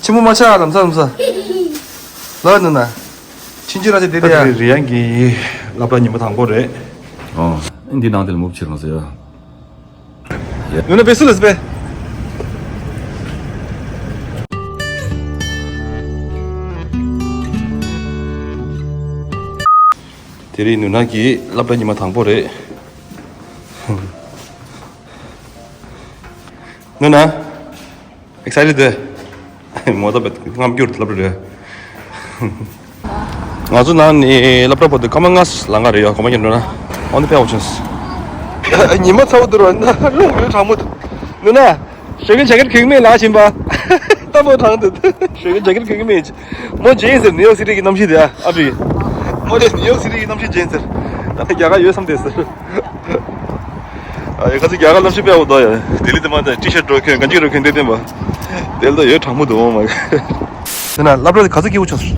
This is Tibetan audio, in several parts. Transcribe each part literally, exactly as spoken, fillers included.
ཆེན་པོ་མ་ཆགས། ལམ་སང་ལམ་སང་། ལ་ནུ་ན། ཆིན་ཅི་ར་ཅི་དེ་དེ་ཡ། རི་ཡང་གི་སློབ་གྲྭ་ཉི་མ་དང་པོ་རེད། ཨོ། འདི་ནང་དེ་ལ་མུབ་ཕྱིར་ང་ཟེར་ཡ། ཡ། ཡོད་ན་པེ་སུ་ལ་སི་པེ། དེ་རིང་ནུ་ན་གི་སློབ་གྲྭ་ཉི་མ་དང་པོ་རེད། ནུ་ན། Excited དེ། མོ་ད་བེད་རྔམ་སྐྱུར་སློབ་གྲྭ་རེད། ང་ཚོ་ནང་ནས་སློབ་གྲྭ་བར་དུ་སྐར་མ་ལྔ་ལང་ག་རེད་ཡ། གོ་མ་ཁྱེར་འགྲོ་ན། འོན་ཏེ་ཕེ་འོ་ཆུན་སི། ཉི་མ་ཚ་བོ་འདུག་ར་ན་རླུང་ཡོད་གྲང་མོ་འདུག་ནུ་ན། ཞོགས་ཀས་ཇེ་ཀེད་གོན་གི་མེད་ལ་ཕྱིན་པ། ལྟ་བུ་གྲང་འདུག་ཞོགས་ཀས་ཇེ་ཀེད་གོན་གི་མེད། མོ་ཇེན་ཟེར་ནིའུ་ཡོག་སི་ཊི་གི་གནམ་གཤིས་དེ་ཨ་ཕི། མོ་ལས་ནིའུ་ཡོག་སི་ཊི་གི་གནམ་གཤིས་ཇེན་ཟེར། ད་ནི་རྒྱ་གར་ཡོད་བསམ་བསྡད་ཟེར། ཨ་ཡ་ཁ་ཚི་རྒྱ་གར་གནམ་གཤིས་དཔེ་འོ་དོ་ཡ། ལྡི་ལི་དེ་མ་ད་ཊི་ཤར་འགྲོ་གོན་གང་ཅི་རུ་གོན་བསྡད་བསྡད་པ། དེ་ལ་ད་ཡོད་གྲང་མོ་འདུག་འོ་མ། དེ་ན་སློབ་གྲྭ་དེ་ག་ཚོད་སྐྱིད་པོ་བྱུང་སོང་།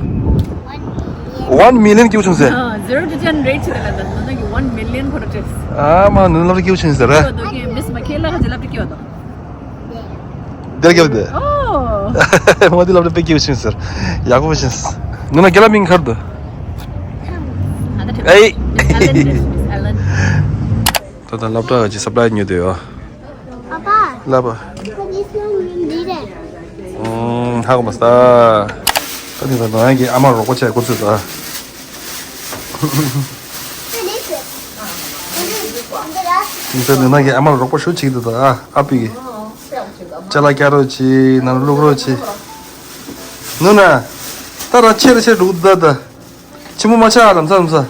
One million སྐྱིད་པོ་བྱུང་ཟེར། Zero to ten rate ཆེ་ལ་ད་ནང་གི་one million ཁོ་ར་ཅེས། ཨ་མ་ནུ་སློབ་གྲྭ་སྐྱིད་པོ་བྱུང་ཟེར་ར། ཁོ་དོ་གི་མིས་མ་ཁེ་ལ་ཁ་ཅི་སློབ་གྲྭ་སྐྱིད་པོ་དོ། དེར་རྒྱབ་དེ། ཨོ། མ་དེ་སློབ་གྲྭ་དཔེ་སྐྱིད་པོ་ཕྱིན་ཟེར། ཡག་པོ་ཕྱིན། ནུ་ན་རྒན་ལགས་མིང་ག་རེ་འདུག་ཨེ། ད་ལྟ་སློབ་གྲྭ་གི་སབ་ལའི་ཉོས་དེ་ཡོད། ཨ་ཕ། ལབ་པ། ཁོ་འདི་སོང་མིན་འདི་རེད། ཨོ། ཧ་གོ་མ་སོང་། ད་ནི་ད་ནང་ཡང་གི་ཨ་མ་རོགས་པ་བྱས་འགོ་ཚུགས་ད། ཁོ་འདི་སོང་། འདི་ར། ད་ནི་ནང་གི་ཨ་མ་རོགས་པ་ཞུ་ཅིག་ད་ད་ཨ་ཨ་པི་གི་ཅ་ལག་རྒྱག་རོགས་བྱེད། ནང་བླུག་རོགས་བྱེད། ནུ་ན། ད་རང་ཆེ་རེ་ཆེ་འགྲོ་གི་འདུག་ད་ད། ཆེན་པོ་མ་ཆགས་ལམ་སང་ལམ་སང་།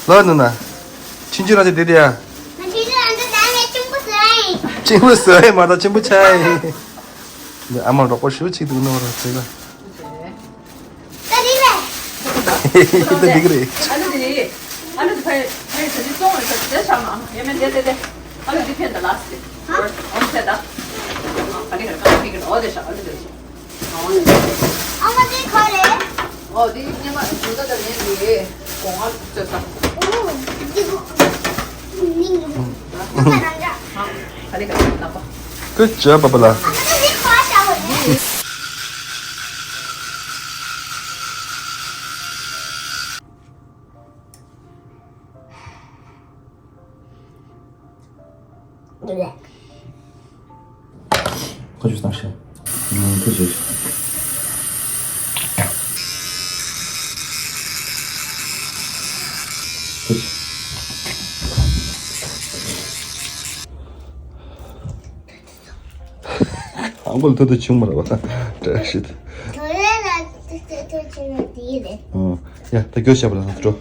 ལ་ནུ་ན། ཆིན་ཆིན་རང་ཆེ་དེ་དེ་ཡ། ཆིན་པོ་ཟོས་མ་ད་ཆེན་པོ་ཆགས་ཡིན། འདི་ཨ་མ་རོགས་པ་ཞུ་ཅིག་འདུག་ནོ་ར་ཆེ་ལ། ད་འགྲིག་རེད། ད་འགྲིག་རེད། ཨ་ལུ་དེ་ནི། ཨ་ལུ་དེ་ཕ་ཕ་ཡི་ད་ཅི་སོང་བ་ད་དེ་ཤ་མ་ཡ་མེད་དེ་དེ་དེ། ཨ་ལུ་འདི་ཕན་ད་ལ་སི། ཧ། ཨོ་ཕན་ད། ཨ་ནི་ག་ག་ཕན་གི་ཨོ་དེ་ཤ་ཨ་ལུ་དེ་ཤ། ཨ་མ་དེ་ག་རེད། ཨོ་དེ་ཉི་མ་ཇུ་ད་ད་ལེན་དེ་གོང་ཨ་ལུ་ཙེ་ས། ཨོ་དེ་གོ་ནི་ཨ་མ་རང་ར། ཨ་ནི་ག་ལག་པ། Good job, Papa. ཁ་ཆུ་བཏང་ཤག་ཁ་ཆུ། ཁ་ཆུ། ཨང་གོལ་ཐོད་ཐོད་བྱུང་མ་རེད་པ། བཀྲ་ཤིས། ཐོད་རེད་ལ་ཐོད་ཐོད་བྱུང་ན་དེ་རེད། ཨོ། ཡ་ད་སྐྱོ་ཤ་པ་ལ་འགྲོ།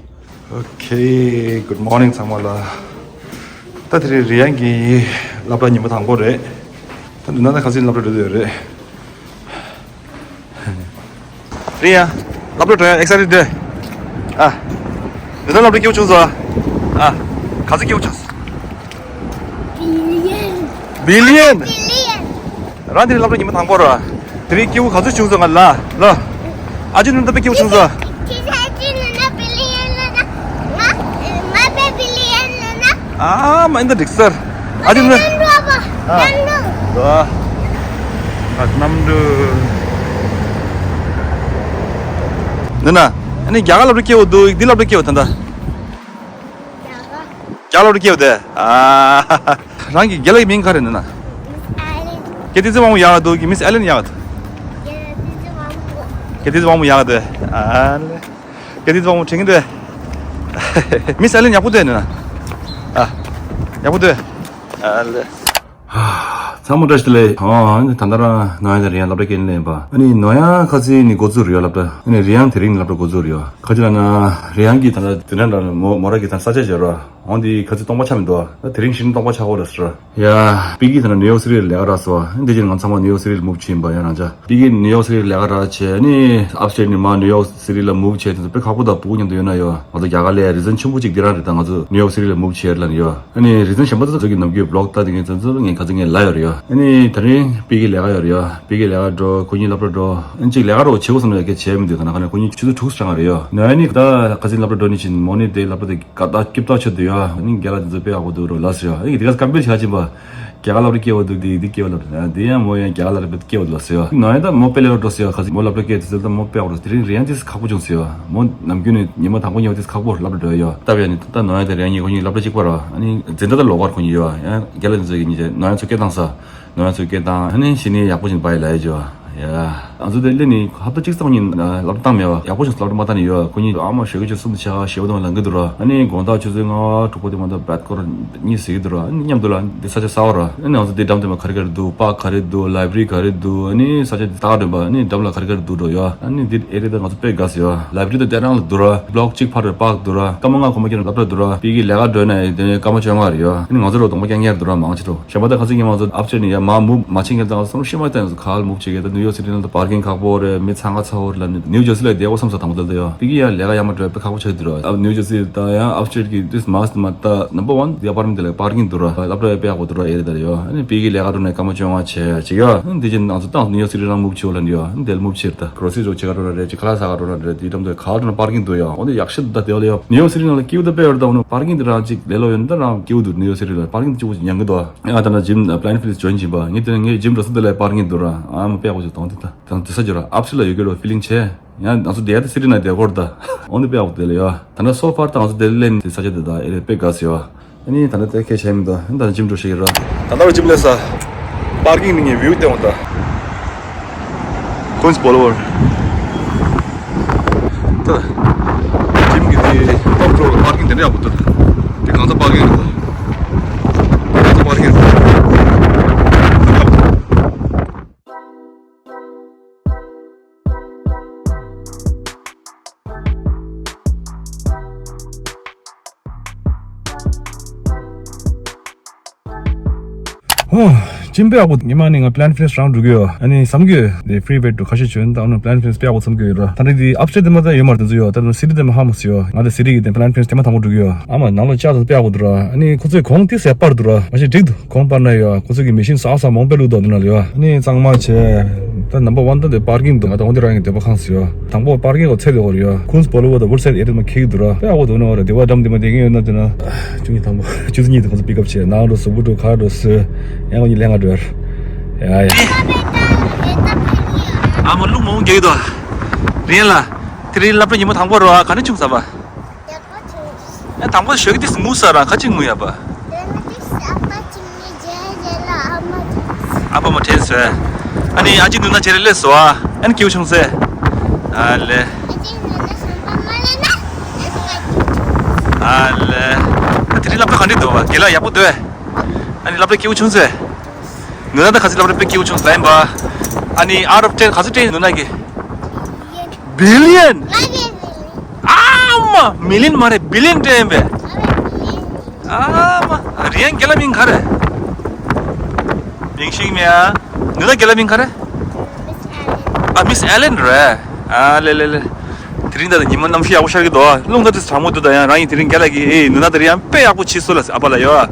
Okay, good morning ཚང་མ་ལ། ད་དེ་རིང་རི་ཡང་གི་སློབ་གྲྭ་ཉི་མ་དང་པོ་རེད། ད་འདི་ན་ད་ག་ཚོད་སློབ་གྲྭ་འགྲོ་འདོད་ཡོད་རེད། རེད་ཡ། སློབ་གྲྭ་འགྲོ་ཡ་ཨེག་སའི་ཊེཌ་རེད། ཨ། འདི་ན་སློབ་གྲྭ་སྐྱིད་པོ་བྱུང་སོང་། ཨ། ག་ཚོད་སྐྱིད་པོ་བྱུང་སོང་། Billion. Billion. Billion. རང་དེ་རིང་སློབ་གྲྭ་ཉི་མ་དང་པོ་ར། དེ་རིང་སྐྱིད་པོ་ག་ཚོད་བྱུང་སོང་ང་ལ་ལ། ཨ་ཅེ་ནུ་ད་དཔེ་སྐྱིད་པོ་བྱུང་སོང་། ཁྱེད་ཚོ་ཨ་ཅེ་ནུ་ན་Billion ལ་ན། ང་ང་དཔེ་Billion ལ་ན། ཨ་མ་ཨིན་ད་འགྲིག་སར། ཨ་ཅེ་ནུ་ན། གནམ་གྲུ་བ། ཨ། གནམ་གྲུ། ཨ་གནམ་གྲུ། ནུ་ན། ཨ་ནི་རྒྱ་གར་སློབ་གྲྭ་སྐྱིད་པོ་འདུག་འདི་སློབ་གྲྭ་སྐྱིད་པོ་ད་ད། རྒྱ་གར་སློབ་གྲྭ་སྐྱིད་པོ་དེ། ཨ། རང་གི་རྒན་ལགས་ཀྱི་མིང་ག་རེ་ནི་ན། Miss Allen. ཀེ་ཏི་ཙི་ཝང་མོ་ཡག་ག་འདུག་གི་Miss Allen ཡག་ག་འདུག་ཀེ་ཏི་ཙི་ཝང་མོ། ཀེ་ཏི་ཙི་ཝང་མོ་ཡག་ག་འདུག་ཨ་ལེ། ཀེ་ཏི་ཙི་ཝང་མོ་དྲན་གི་འདུག Miss Allen ཡག་པོ་འདུག་ནི་ན། ཨ། ཡག་པོ་འདུག་ཨ་ལེ། ཚང་མ་བཀྲ་ཤིས་བདེ་ལེགས། ཨ་ནི་ད་ལྟ་རང་ནོར་གཡང་དང་རི་ཡང་སློབ་གྲྭ་སྐྱེལ་ནས་ཡིན་པ། ཨ་ནི་ནོར་གཡང་ཁ་སང་ནས་འགོ་བཙུགས་རེད་ཡ་སློབ་གྲྭ། ཨ་ནི་རི་ཡང་དེ་རིང་ནས་སློབ་གྲྭ་འགོ་བཙུགས་རེད་ཡ། ག་ཅི་ལབ་ན་རི་ཡང་གིས་ད་ལྟ་དེ་འདྲ་འདྲ་མོ་མོ་ར་གིས་ད་ས་ཆ་བཞག་ར། འོང་དེ་ཁ་སང་སྟོང་པ་ཆགས་མི་འདུག་ད་དེ་རིང་ཕྱི་ནས་སྟོང་པ་ཆགས་ཀྱི་ཡོད་རེད་ཟེར། ཡ། པི་ཀི་ད་ལྟ་ནིའུ་ཡོག་སི་ཊི་ལ་ལས་ཀ་རག་སོང་། འདི་རྗེས་ང་ཚང་མ་ནིའུ་ཡོག་སི་ཊི་ལ་མུབ་བྱས་ཡིན་པ་ཡང་རང་ཅག་པི་ཀི་ནིའུ་ཡོག་སི་ཊི་ལ་ལས་ཀ་རག་བྱས་ནི་ཨབ་སི་ཊེཊ་ནས་མར་ནིའུ་ཡོག་སི་ཊི་ལ་མུབ་བྱས་དེ་ཚོ་དཔེ་ཁག་པོ་དང་སྤུ་གུ་མཉམ་དུ་ཡོད་ན་ཡོད། ང་ཚོ་རྒྱ་གར་ལ་རི་ཛོན་ཆེན་པོ་གཅིག་འདི་རང་རེད། ད་ང་ཚོ་ནིའུ་ཡོག་སི་ཊི་ལ་མུབ་བྱས་ལབ་ནས་ཡོད། ཨ་ནི་རི་ཛོན་གཞན་པ་དེ་ཚོ་གི་ནམ་རྒྱུན་བི་ལོག་ལྟ་དེ་ངས་ཚོ་ཚོ་ངས་ཁ་སང་ངས་ལབ་ཡོད་རེད་ཡ། ཨ་ནི་ད་རིང་པི་ཀི་ལས་ཀ་ཡོད་རེད་ཡ། པི་ཀི་ལས་ཀ་འགྲོ། ཁོ་གཉིས་སློབ་གྲྭ་འགྲོ། ཨ་ནི་གཅིག་ལས་ཀ་རོགས་བྱེད་དགོས་བསམ་ན་ཡ་གལ་བྱས་མི་འདུག་ད་ན་ཁ་ན་ཁོ་གཉིས་ཆུ་ཚོད་དྲུག་སྲང་རེད་ཡ། ནོར་གཡང་ནི་ད་ཁ་སང་སློབ་གྲྭ་འགྲོ་ནི་ཕྱིན་མོ་ནི་དེ་སློབ་གྲྭ་དེ་དགའ་ཐག་སྐྱིད་ཐག་ཆོད་འདུག་ཡ། ཨ་ནི་རྒན་ལགས་དེ་ཚོ་དཔེ་ཡག་པོ་འདུག་རོ་ལབ་ཟེར་ཡ། ཨ་ནི་དེ་ག་ཀམ་པེར་བྱེད་ཀྱིན་པ། རྒྱ་གར་སློབ་གྲྭ་སྐྱེལ་བ་འདུག་དེ་དེ་སྐྱེལ་བ་ལབ་རེད། དེ་ཡང་མོ་ཡང་རྒྱ་གར་སློབ་གྲྭ་སྐྱེལ་བ་འདུག་ཟེར་བ། ནང་ཡང་ད་མོ་དཔེ་ལས་རོགས་འགྲོ་ཟེར་བ། ཁ་སང་མོ་སློབ་གྲྭ་སྐྱེལ་དུས་ཟེར་ད་མོ་དཔེ་རོགས་དེ་རིང་རིང་དེ་ཁག་པོ་བྱུང་ཟེར་བ། མོ་ནམ་རྒྱུན་ནས་ཉི་མ་དང་པོ་ཉི་མ་དེ་ཁག་པོ་སློབ་གྲྭ་འགྲོ་ཡོད། སྟབས་ཡག་ནས་ད་ནང་ཡང་དེ་རིང་ཉིན་ཁོ་གཉིས་སློབ་གྲྭ་གཅིག་པ་རེད་བ། ཨ་ནི་འཛིན་གྲྭ་ད་ལོགས་ཀར་ཁོ་གཉིས་ཡོད་བ། ཡང་རྒན་ལགས་ཚོ་གི་གཉིས་ཀྱིས་ནང་ཡང་ཚོ་སྐད་བཏང་ས། ནང་ཡང་ཚོ་སྐད་བཏང་། ཨ་ནི་གཞི་ནས་ཡག་པོ་ཞིག་པ་ཡི་ལ་ཡ་ཅོ། ཡ། ང་ཚོ་དེ་སླེབས་ནས་ཧབ་ཏ་གཅིག་ཙམ་གཉིས་སློབ་གྲྭ་བཏང་མེད་བ། ཡག་པོ་ཞིག་སློབ་གྲྭ་མ་བཏང་ནས་ཡོད། ཁོ་གཉིས་ཨ་མ་ཞོགས་ཀས་ཆུ་ཚོད་གསུམ་དང་ཕྱེད་ཀ་ཞེ་པོ་དང་ལངས་ཀྱི་འདུག་ར། ཨ་ནི་དགོང་དག་ཆུ་ཚོད་ལྔ་པ་དྲུག་པ་དེ་མ་གཏོགས་བད་སྐོར་གཉིད་སད་ཀྱི་འདུག་ར། ཨ་ནི་མཉམ་དུ་ལ་འདི་ས་ཆ་གསར་པ་ར། ཨ་ནི་ང་ཚོ་འདི་འགྲམ་དེ་མ་ག་རེ་ག་རེ་འདུག་པར་ག་རེ་འདུག་ལའི་བྷ་རི་ག་རེ་འདུག་ཨ་ནི་ས་ཆ་འདི་ལྟ་ག་འགྲོ་བ། ཨ་ནི་འགྲམ་ལ་ག་རེ་ག་རེ་འདུག་འགྲོ་ཡོད། ཨ་ནི་འདི་ཨེ་རི་ཡ་ད་ང་ཚོ་དཔེ་དགའ་ཟེར་ཡོད། ལའི་བྷ་རི་ད་དེ་རང་ལ་འདུག་ར། བློག་གཅིག་ཕར་རེད། པར་འདུག་ར། སྐར་མ་ལྔ་གོང་མ་ཁྱེད་རང་སློབ་གྲྭ་འདུག་ར། པི་ཀི་ལས་ཀ་འགྲོ་ན་དེ་ནས་སྐར་མ་བཅོ་ལྔ་རེད་ཡོད། ཨ་ནི་ང་ཚོ་རོ་གདོང་པ་རྐྱང་རྐྱང་འདུག་ར། མང་ཆེ་རོ། གཞན་པ་ད་ཁ་སང་ཉིན་ང་ཚོ་ཨབ་སི་ཊེཊ་ནས་ཡར་མར་མུབ་མ་བྱེད་མཁན་ཙང་བསམ་བློ་ཤི་མ་བཏང་། ཁ་ལ་མུབ་བྱེད་མཁན་ད་ནིའུ་ཡོག་སི་ཊི་ནང་ལ་པར་ཀིང་ཁག་པོ་རེད། མི་འཚང་ཁ་ཚ་བོ་རེད་ལབ་ནས་ནིའུ་ཇར་སི་ལ་བསྡད་དགོས་བསམ་ས། དང་པོ་དེ་ལ་ཡོད། པི་ཀི་ཡར་ལས་ཀ་ཡར་མར་འགྲོ་ཡ་དཔེ་ཁག་པོ་ཆགས་འདུག་ར། ཨ་ནིའུ་ཇར་སི་དང་ཡང་ཨབ་སི་ཊེཊ་གི་ཏིས་མཱ་སི་ཏི་མ་ད་ནམ་བར་ཝན་དེ་ཨ་པར་ཊ་མེན་ཊི་དེ་ལ་པར་ཀིང་འདུག་ར། སློབ་གྲྭ་དཔེ་ཡག་པོ་འདུག་ར། ཨེ་རི་ཡ་དེ་ལ་ཡོད། ཨ་ནི་པི་ཀི་ལས་ཀ་འགྲོ་ནས་སྐར་མ་བཅོ་ལྔ་བྱས་བྱེད་ཡོད། ཨ་ནི་དེ་བཞིན་ང་ཚོ་ཏང་ནིའུ་ཡོག་སི་ཊི་རང་མུབ་བྱེད་ལབ་ནས་ཡོད། ཨ་ནི་དེ་ལ་མུབ་བྱེད་ད་གྷོ་རོ་སི་རི་ཚོ་བྱེད་ག་འགྲོ་ར་རེད། ཅིག་ཁ་ལག་ཟ་ག་འགྲོ་ར་རེད། དེ་འགྲམ་དུ་ག་འགྲོ་ན་པར་ཀིང་འདུག་ཡོད། འོ་དེ་ཡག་ཤོས་འདུག་ད། དེ་ལ་ཡོད། ནིའུ་ཡོག་སི་ཊི་རང་ལ་སྐྱིད་པོ་ད་དཔེ་ཡོད་རེད། ད་འོ་ན་པར་ཀིང་དེ་རང་ཅིག་ལས་སླ་པོ་ཡོད་ན་ད་རང་སྐྱིད་པོ་འདུག་ནིའུ་ཡོག་སི་ཊི་ལ་པར་ཀིང་དེ་གཅིག་པོ་ཅིག་ཉན་གི་འདུག་ཨ་ད་ན་ཇིམ་པི་ལན་ཕི་ལིས་ཇོ་ཡིན་བྱེད་པ། ངས་དེ་ནས་ངས་ཇིམ་འགྲོ་ས་དེ་ལ་པར་ཀིང་འདུག་ར། ཨ་མ་དཔེ་ཡག་པོ་ཞིག་གཏོང་དེ་ད། དང་དེ་ས་ཇོ་ར་ཨབ་སི་ཊེཊ་ལ་ཡོད་གི་རོ་ཕི་ལིང་བྱས། ཡང་ང་ཚོ་དེ་ཡ་ད་སི་ཊི་ནང་བསྡད་ཀྱི་རེད་ད། འོ་འདི་དཔེ་ཡག་པོ་དེ་ལ་ཡོད། ད་ནི་སོ་ཕར་ད་ང་ཚོ་དེ་ལ་སླེབས་ནས་དེ་ས་ཆ་དེ་ད་ཨེ་རེད། དཔེ་དགའ་ཟེར་བ། ཨ་ནི་ད་ནི་དེ་སྐད་ཆ་མི་འདུག་ཨ་ནི་ད་ནི་ཇིམ་འགྲོ་ཤེས་ཀྱི་ར། ད་ལྟ་བར་ཇིམ་སླེབས་ས། པར་ཀིང་ནི་ངས་བིའུ་བལྟས་འོང་ད། ཀུན་སི་བོ་ལི་ཝར། ད། ཇིམ་གྱི་དེ་ཐོབ་འགྲོ་པར་ཀིང་དེ་འདྲ་ཡག་པོ་འདུག་དེ་གང་ས་པར་ཀིང་རེད། གང་ས་པར་ཀིང་རེད། ཧོ། ཇིམ་དཔེ་ཡག་པོ། ཉི་མ་ནི་ང་པི་ལན་ཕི་ནི་སི་རང་འགྲོ་གི་ཡོད། ཨ་ནི་བསམ་གི་ཡོད། དེ་ཕི་རི་ཝེད་དུ་ཁ་ཤས་བྱོན་ད་ཨ་ནི་པི་ལན་ཕི་ནི་སི་དཔེ་ཡག་པོ་བསམ་གི་ཡོད་ར། ད་ནི་དེ་ཨབ་སི་ཊེཊ་དེ་མ་ད་ཡོད་མ་རེད། དེ་ཚོ་ཡོད། ད་ནི་སི་ཊི་དེ་མ་ཧ་མ་སི་ཡོད། ང་དེ་སི་ཊི་གི་དེ་པི་ལན་ཕི་ནི་སི་དེ་མ་དང་པོ་འགྲོ་གི་ཡོད། ཨ་མ་ནང་ལ་ཅག་ཚོ་དཔེ་ཡག་པོ་འདུག་ར། ཨ་ནི་ཁོ་ཚོས་གོང་ཏི་སེ་པར་འདུག་ར། མ་གཞི་འགྲིག་འདུག་གོང་པར་ན་ཡོད། ཁོ་ཚོས་གི་མེ་ཤིན་ས་ས་མང་པོ་བླུགས་འདུག་དེ་ན་ལ་ཡོད། ཨ་ནི་གཙང་མ་བྱས། ད་ནམ་བར་ཝན་ད་དེ་པར་ཀིང་འདུག་ང་ད་འོ་དེ་རང་གི་འདོད་པ་ཁེངས་སོང་ཡོད། དང་པོ་པར་ཀིང་གོ་ཚད་དེ་འོ་རེད་ཡོད། ཀུན་སི་བོ་ལི་ཝར་དང་ཝུཌ་སའིཌ་ཨེ་རི་ཡ་དེ་མ་ཁེག་འདུག་ར། དཔེ་ཡག་པོ་འདུག་ནོ་ར། དེ་བ་འགྲམ་དེ་མ་བསྡད་མཁན་ཡོད་ན་དེ་ན། ཆུ་ཚོད་གཉིས་དང་ཁོ་ཚོ་པིག་ཨབ་བྱས། ནང་འགྲོ་གཟུགས་པོ་འགྲོ་ག་འགྲོ་སུ། ཡང་ཁོ་གཉིས་ལེན་ག་འགྲོ་ཡར། ཡ་ཡ། ཨ་མ་རླུང་མང་པོ་རྒྱག་གི་འདུག་རེད་ལ། དེ་རིང་སློབ་གྲྭ་ཉི་མ་དང་པོ་རེད་བ། ག་འདྲ་བྱུང་བསམ་པ། ཡ་དང་པོ་ཞོགས་ཀྱི་ཏིས་ངུ་ས་རང་ཁ་ཅིག་ངུ་ཡ་པ། ཨ་ཕ་མ་དྲན་སོང་། ཨ་ནི་ཨ་ཅེ་ནུ་ན་ཅེ་རེ་སླེབས་སོང་། ཨ་ནི་སྐྱིད་པོ་བྱུང་ཟེར། ཨ་ལེ། ཨ་ལེ། ཨ་དེ་རིང་སློབ་གྲྭ་ག་འདྲ་འདུག་བ། དགེ་ལགས་ཡག་པོ་འདུག་ཨ་ནི་སློབ་གྲྭ་སྐྱིད་པོ་བྱུང་ཟེར། ནུ་ན་ད་ག་ཚོད་སློབ་གྲྭ་དཔེ་སྐྱིད་པོ་བྱུང་ཟེར་ལབ་ཡིན་པ། ཨ་ནི་out of ten ག་ཚོད་སྤྲད་ནུ་ན་གི། Billion། ཨ་མ། Million མ་རེད། Billion སྤྲད་ཡིན་པས། ཨ་མ། རི་ཡན་རྒན་ལགས་མིང་ག་རེ། མིང་ཤེས་ཀྱི་མེད་ཨ། ནུ་ན་རྒན་ལགས་མིང་ག་རེ། ཨ། མིས་ཨེ་ལན་རེད། ཨ་ལེ་ལེ་ལེ། དེ་རིང་ད་ལྟ་ཉི་མ་གནམ་གཤིས་ཡག་པོ་ཤར་གྱི་འདུག་རླུང་ད་ཏིས་གྲང་མོ་འདུག་ད་ཡང་རང་ཡིན་དེ་རིང་རྒན་ལགས་ཀྱིས་ཨེ་ནུ་ན་ད་རི་ཡན་དཔེ་ཡག་པོ་བྱས་སོང་ལབ་ཨ་ཕ་ལ་ཡོད།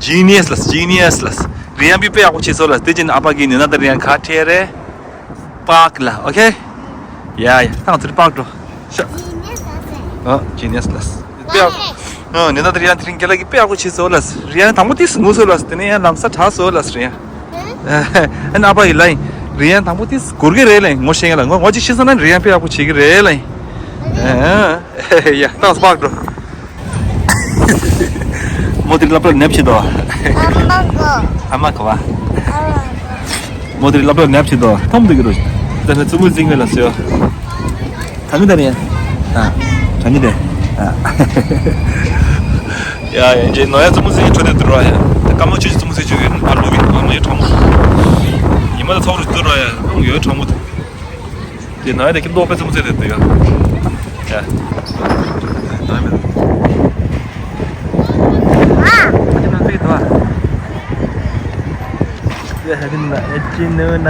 Genius ལ། Genius ལ། རི་ཡན་པས་དཔེ་ཡག་པོ་བྱས་སོང་ལབ། དེ་བྱས་ན་ཨ་ཕ་གིས་ནུ་ན་ད་རི་ཡན་ག་ཁྲལ་རེད། པཱག་ལ། ཨོ་ཁེ། ཡ་ཡ། ད་ང་ཚོ་པཱག་འགྲོ། ཤ། ཨ། Genius ལ། དཔེ་ཡག་ཨ། ནི་ད་ལྟ་རི་ཡན་དེ་རིང་རྒན་ལགས་ཀྱིས་དཔེ་ཡག་པོ་བྱས་སོང་ལབ། རི་ཡན་དང་པོ་ཏིས་ངུ་སོང་ལབ། དེ་ནས་ཡང་ལམ་སང་དྲག་སོང་ལབ་རི་ཡན། ཨ་ནི་ཨ་ཕ་ཡིས་ལབ་ཡིན། རི་ཡན་དང་པོ་ཏིས་སྒུར་གི་རེད་ལབ་ཡིན། ངོ་ཤེས་མཁན་ལ། ངོ་ངོ་ཅིག་ཤེས་སོང་ན་རི་ཡན་དཔེ་ཡག་པོ་བྱེད་ཀྱི་རེད་ལབ་ཡིན། ཨ། ཡ་ད་པཱག་འགྲོ། མོ་དེ་སློབ་གྲྭར་ནེབ་བྱེད་དོ། ཨ་མ་གོ། ཨ་མ་གོ་བ། ཨ་མ་གོ། མོ་དེ་སློབ་གྲྭར་ནེབ་བྱེད་དོ། ཐོམ་དུ་གི་རོ། ད་ནི་ཙུ་མུ་ཟིང་བེ་ལ་སོ། ད་ནི་ད་ནི། ཨ། ད་ནི་དེ། ཨ། ཡ་ཡ་ཇེ་ནོ་ཡ་ཙུ་མུ་ཟིང་ཁྲོད་དེ་དུ་རོ་ཡ། ད་ཀ་མ་ཆུ་ཆུ་ཙུ་མུ་ཟིང་ཆུ་གི་ཨ་ལུ་གི་ཨ་མ་ཡོད་གྲོགས་མོ། ཉི་མ་ད་ཚོགས་རུ་དུ་རོ་ཡ། ཨ་ཡོད་གྲོགས་མོ་དུ། དེ་ནང་དེ་ཁྱིམ་ཐོག་དཔེ་ཚོམ་ཚད་དེ་འདུག་ཡ། ཡ། ནང་མེད། ཨ་ཅེ་ནང་ཚིག་འདུག་ཨ། ཡ་ཧ་གི་ན་ཨ་ཅེ་ནུ་ན།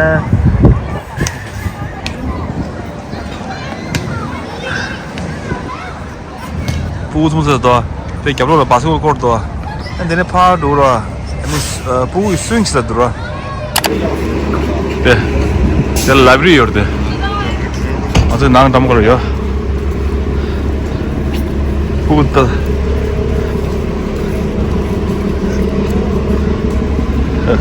ཕྲུ་གུ་ཚོམ་ཚད་དོ། དེ་རྒྱབ་ལོགས་ལ་བ་སི་ཀོ་སྐོར་དོ། ཨ་དེ་ནས་ཕར་འགྲོ་ར། ཨ་ནི་ཕྲུ་གུ་ཡི་སུན་ཆི་ས་འདུག་ར། དེ། དེ་ལ་ལའི་བྷ་རི་ཡོད་རེད་དེ། ང་ཚོའི་ནང་འགྲམ་ཁར་ཡོད། ཕྲུ་གུ་ད། རི་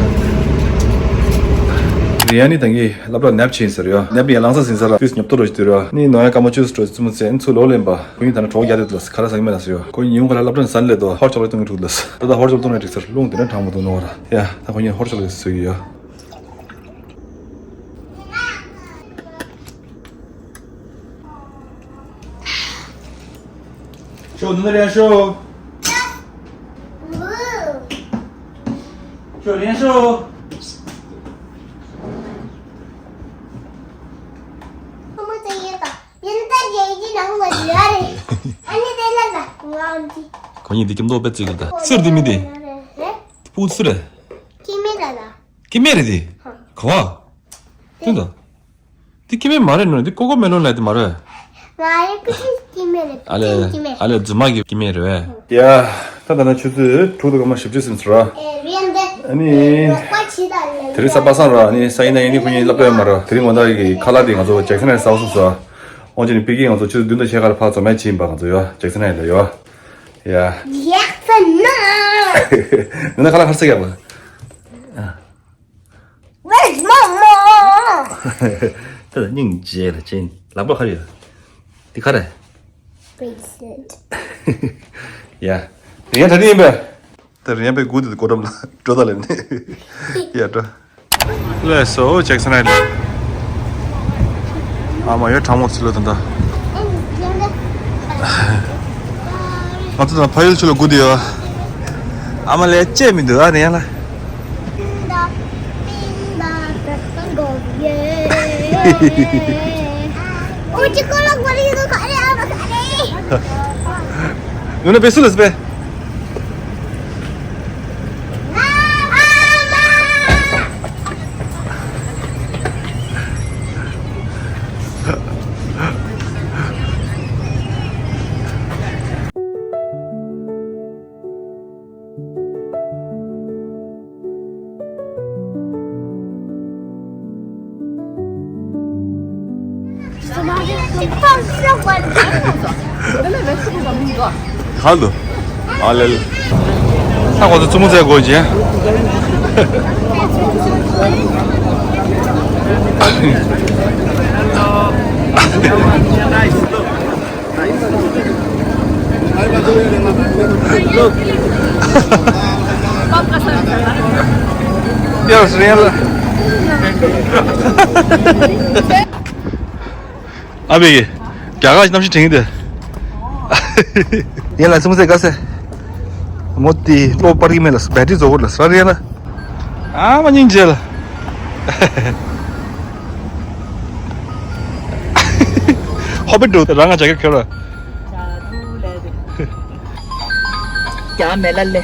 ཡ་ནི་ད་གིན་སློབ་གྲྭ་ནེབ་ཕྱིན་ཟེར་ཡོད། ནེབ་ཡང་ལངས་ས་ཟིན་ས་ར་ཕིས་ཉོབ་ཏོ་རོ་ཞིག་དུ་ར་ནི་ནོ་ཡ་ཀ་མོ་ཅུས་ཏྲོ་ཙི་མོ་ཙེ་ཨན་ཚུ་ལོ་ལེན་པ་ཁོ་ཡིན་ད་ན་གྲོགས་རྒྱ་དེ་ལ་ཁ་ར་ས་གི་མེ་ལ་ཟེར་ཡོད། ཁོ་ཡིན་ཡུང་ཁ་ར་སློབ་གྲྭ་ནས་ཟན་ལེ་དོ་ཧོར་ཆོག་ལེ་ཏུང་གི་ཕྲུག་ལ་ད་ད་ཧོར་ཆོག་ལེ་ཏུང་ནས་འགྲིག་ས་རླུང་དེ་ནས་གྲང་མོ་དུ་ནོ་ར་ཡ་ད་ཁོ་ཡིན་ཧོར་ཆོག་ལེ་ཟེར་གི་ཡོད། ཤོག་འདི་ནས་རན་ཤོག་ཤོག་རན་ཤོག་ཁོ་གཉིས་འདི་ཀྱི་མདོག་དཔེ་བརྩིགས་ཀྱི་ད་སུར་འདི་མི་འདི་སྤུ་སུ་རེད། ཀི་མེ་རེད་ད། ཀི་མེ་རེད་འདི། ག་བ། དེ་འདྲ། འདི་ཀི་མེ་མ་རེད་ནོ། འདི་ཀོ་ཀོ་མེ་ལོན་ལ་དེ་མ་རེད། མ་རེད། ཀི་ཀི་ཀི་མེ་རེད། ཨ་ལེ། ཀི་མེ། ཨ་ལེ་རྫུན་མ་གི་ཀི་མེ་རེད་བས། ཡ། ད་ད་ན་ཆུ་ཚོད་དྲུག་དང་སྐར་མ་བཞི་བཅུ་ཟིན་ཚར་ར། ཨེ་རེད་འདི། ཨ་ནི། རོགས་པ་བྱེད་དང་ལེ། དེ་རིང་གཟའ་པ་སངས་ར་ཨ་ནི་ས་ཡིན་ན་ཡིན་ནི་ཁོ་གཉིས་སློབ་གྲྭ་ཡོད་མ་ར། དེ་རིང་ངོ་ད་གི་ཁ་ལག་དེ་ང་ཚོ་ཇེག་སན་ནས་ཟ་བ་སོང་ཟ། འོན་ཀྱང་ནི་པི་ཀི་ང་ཚོ་ཆུ་ཚོད་བདུན་དང་ཕྱེད་ཀ་ལ་ཕར་འཛོམས་མེད་ཕྱིན་པ་ང་ཚོ་ཡོད་ཇེག་སན་ནས་ལ་ཡོད། ཡ། ཇེག་སན་ན། ནུ་ན་ཁ་ལག་ཧར་སེ་ག་བ། Where's Mama? ད་ལྟ་སྙིང་རྗེ་ལ་ཅན་ལག་པ་ག་རེ་ཡོད། འདི་ག་རེ། Bracelet. ཡ། རིན་ཡ་ད་རིན་པས། ད་རིན་པས་དགུ་དེ་གོ་འགྲམ་ལ་འགྲོ་ད་ལེ་ནི། ཡ་འགྲོ། ལས་སོ་ཇེག་སན་ཨའི་ལེན། ཨ་མ་ཡོད་གྲང་མོ་ཚི་ལོ་ད་ད། ང་ཚོ་དང་ཕ་ཡུལ་ཆུ་ལ་སྒུག་བསྡད་ཡོད། ཨ་མ་ལས་བཅད་མི་འདུག་ཨ་རེད་ཡ་ལ། ཨོ་ཅི་ཀོ་ལོ་ཀོ་ལི་ཡོད་ག་རེ་ཨ་མ་ག་རེ། ཡོད་ན་བེ་སུ་ལ་སི་པེ། གང་འདུག་ཨ་ལེ་ལེ། ད་ཁོ་ཚོ་བཙུན་མོ་བཙལ་དགོས་ཀྱི། ཨ་བེ་གི། རྒྱ་གར་གྱི་གནམ་གཤིས་དྲན་གྱི་འདུག་ཡན་ལ་ཚིམ་ཚད་དཀའ་སེ། མོ་དེ་གློག་སྤར་གྱི་མེད་ལ་སྦེ་ཊི་རི་རྫོགས་ལ་སྲ་རེད་ལ། ཨ་མ་སྙིང་རྗེ་ལ། ཧོ་བི་འགྲོ་རང་ང་ཇ་གེ་ཁྱོད་ལ། རྒྱ་མེ་ལ་ལེ།